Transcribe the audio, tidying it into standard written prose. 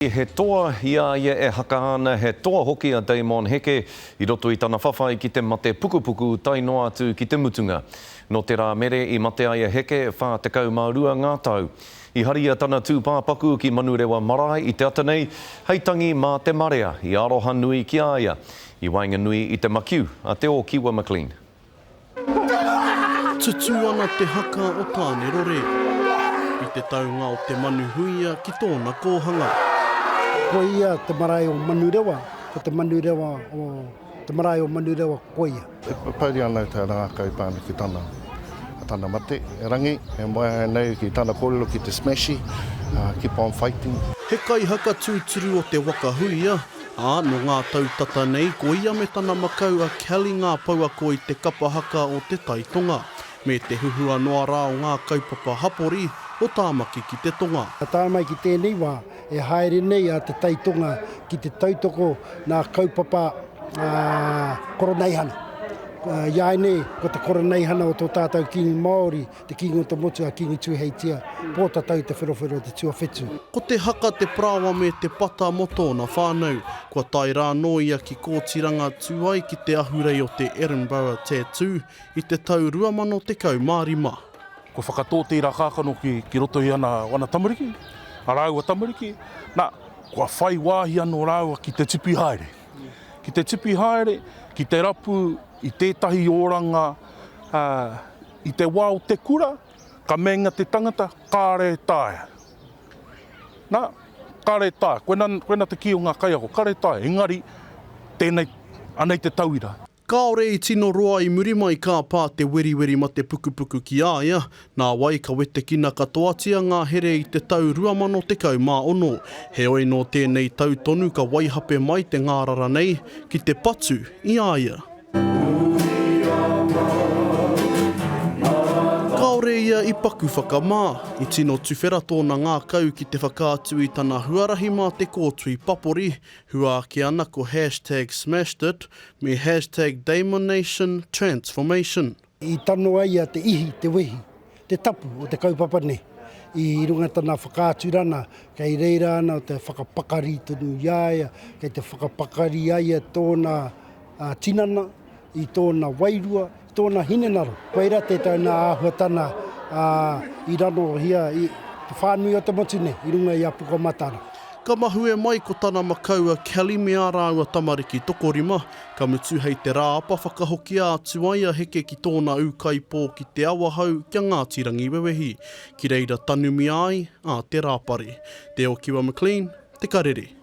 He toa i a ia e haka ana, he toa hoki a Damon Heke i roto i tana whawhai ki te mate pukupuku tae noa atu ki te mutunga. Nō te Rā Mere i mate ai a Heke, 42 ngā tau. I haria tana tūpāpaku ki Manurewa Marae i te ata nei, hei tangi mā te marea i aroha nui ki a ia, i waenganui i te makiu a Te Ōkiwa McLean. Tutū ana te haka o Tānerore i te taunga o te manu huia ki tōna kōhanga. Koia te marae o Manurewa, ko te Manurewa o te marae o Manurewa koia. E pouri ana te rangakau pāna ki tana, tana mate, erangi, e moe nei ki tana kōrero ki te smashy, keep on fighting. He kaihaka tūturu o te waka huia, Ā, nō ngā tau tata nei, ko ia me tana makau a Kelly ngā pouako i te kapa haka o Te Tai Tonga, me te huhua noa rā o ngā kaupapa hapori o Tāmaki ki te Tonga. Ka tae mai ki tēnei wā, e haere nei a Te Tai Tonga ki te tautoko nā kaupapa koroneihana. Iāinei, ko te koroneihana o tō tātou Kīngi Māori, Te Kīngi o te motu a Kīngi Tūheitia, Pōtatau Te Wherowhero te tuawhetū. Ko te haka te parāoa me te pata mō tōna whānau. Kua tae rā anō ia ki Kōtiranga tū ai ki te ahurei o te Edinburgh Tattoo i te tau 2015. Kua whakatō tērā kākano ki, ki roto i ana, ana tamariki, a rāua tamariki, nā, kua whai wāhi anō rāua ki te tipi haere. Ki te tipi haere, ki te rapu i tētahi oranga, ā, I te wā o te kura, ka meinga te tangata, kāre e taea. Nā, kāre e taea. Koina, koina te kī o ngā kaiako, kāre e taea. Engari, tēnei, anei te tauira. Kāore i tino roa i muri mai ka pā te weriweri mate pukupuku ki a ia, nāwai ka wetekina katoatia ngā here i te tau 2016. Heoi nō tēnei tau tonu ka waihape mai te ngārara nei ki te patu i a ia. Kāore ia i paku whakamā, i tino tuwhera tōna ngākau ki te whakaatu i tana huarahi mā te kōtui papori, hua ake ana ko hashtag smashedit me hashtag DamonNationTransformation. I tano ai ia te ihi, te wehi, te tapu o te kaupapa nei. I runga tana whakaaturana, kei reira ana te whakapakari tonu i a ia, kei te whakapakari a ia tōna tinana, i tōna wairua, i tōna hinengaro. Koira tētahi nā āhuatana i ranohia i te whānui o te motu nei, i runga i a Pukamatara. Ka mahue mai ko tana makau a Kelly me ā rāua tamariki tokorima, ka mutu hei te Rāapa whakahokia atu ai a Heke ki tōna ūkaipō ki Te Awahou kia Ngāti Rangiwewehi, ki reira tanumia ai a Te Rāpare. Te Okiwa McLean, Te Karere.